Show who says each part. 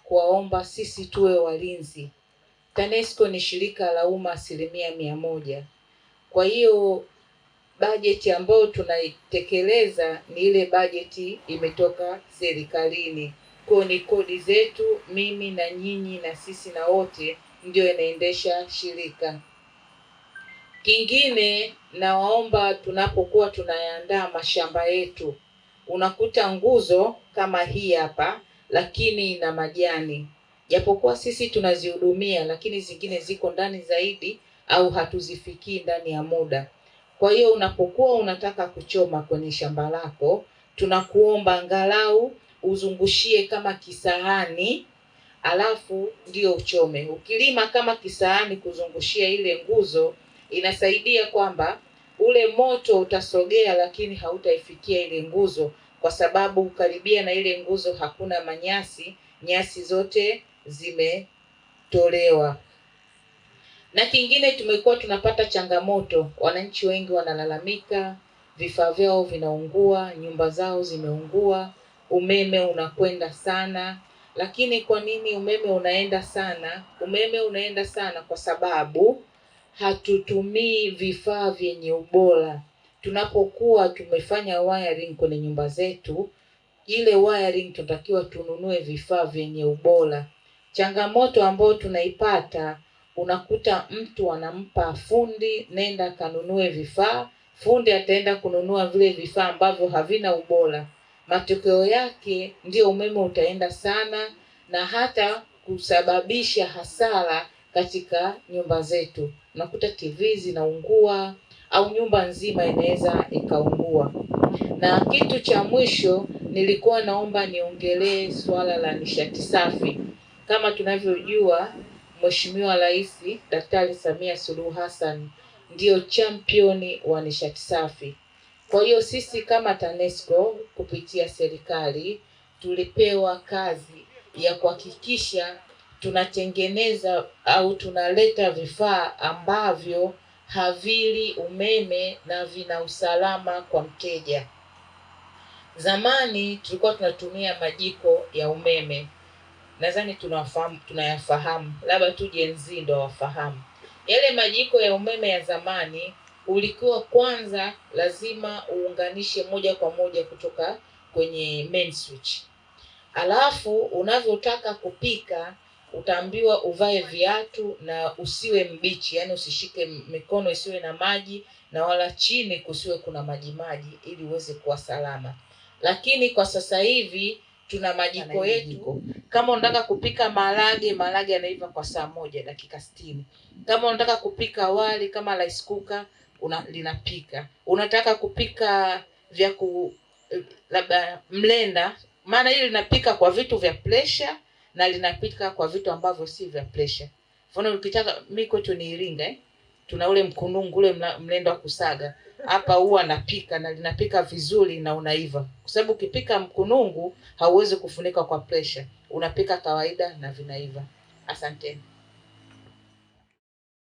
Speaker 1: kuwaomba sisi tuwe walinzi. TANESCO ni shirika la umma 100%. Kwa hiyo bajeti ambayo tunaitekeleza ni ile bajeti imetoka serikalini. Kwa ni kodi zetu, mimi na nyinyi na sisi na wote, ndio inaendesha shirika. Kingine nawaomba, tunapokuwa tunayaandaa mashamba yetu, unakuta nguzo kama hii hapa lakini ina majani. Japokuwa sisi tunazihudumia, lakini zingine ziko ndani zaidi au hatuzifikii ndani ya muda. Kwa hiyo unapokuwa unataka kuchoma kwenye shamba lako, tunakuomba angalau uzungushie kama kisahani, alafu ndio uchome. Ukilima kama kisahani kuzungushia ile nguzo, inasaidia kwamba ule moto utasogea lakini hautaifikia ile nguzo, kwa sababu karibia na ile nguzo hakuna manyasi, nyasi zote zimetolewa. Na kingine, tumekuwa tunapata changamoto, wananchi wengi wanalalamika vifaa vyao vinaungua, nyumba zao zimeungua, umeme unakwenda sana. Lakini kwa nini umeme unaenda sana? Umeme unaenda sana kwa sababu hatutumii vifaa vyenye ubora. Tunapokuwa tumefanya wiring kwenye nyumba zetu, ile wiring tunatakiwa tununue vifaa vyenye ubora. Changamoto ambayo tunaipata, unakuta mtu anampa fundi, nenda kanunue vifaa, fundi ataenda kununua vile vifaa ambavyo havina ubora. Matokeo yake ndio umeme utaenda sana na hata kusababisha hasara katika nyumba zetu. Unakuta TV zinaungua au nyumba nzima inaweza ikaungua. Na kitu cha mwisho nilikuwa naomba niongelee swala la nishati safi. Kama tunavyojua, Mheshimiwa Rais Daktari Samia Suluhu Hassan ndio championi wa nishati safi. Kwa hiyo sisi kama TANESCO kupitia serikali tulipewa kazi ya kuhakikisha tunatengeneza au tunaleta vifaa ambavyo havili umeme na vina usalama kwa mteja. Zamani tulikuwa tunatumia majiko ya umeme. Nadhani tunayafahamu, labda tu Gen Z ndo wafahamu. Yale majiko ya umeme ya zamani ulikuwa kwanza lazima uunganishe moja kwa moja kutoka kwenye main switch. Alafu unavyotaka kupika utaambiwa uvae viatu na usiwe mbichi, yani usishike mikono isiwe na maji na wala chini kusiwe kuna maji maji, ili uweze kuwa salama. Lakini kwa sasa hivi tuna majiko yetu. Kama unataka kupika maharage, maharage yanaiva kwa saa 1 dakika 60. Kama unataka kupika wali kama rice cooker linapika. Unataka kupika vya labda mlenda, maana hili linapika kwa vitu vya pressure na linapika kwa vitu ambavyo si vya pressure. Mfano ukitaka, mimi kwetu ni Iringa, tuna ule mkunungu ule mlenda wa kusaga. Hapa huwa napika na linapika vizuri na unaiva. Kwa sababu ukipika mkunungu hauwezi kufunika kwa pressure. Unapika kawaida na vinaiva. Asanteni.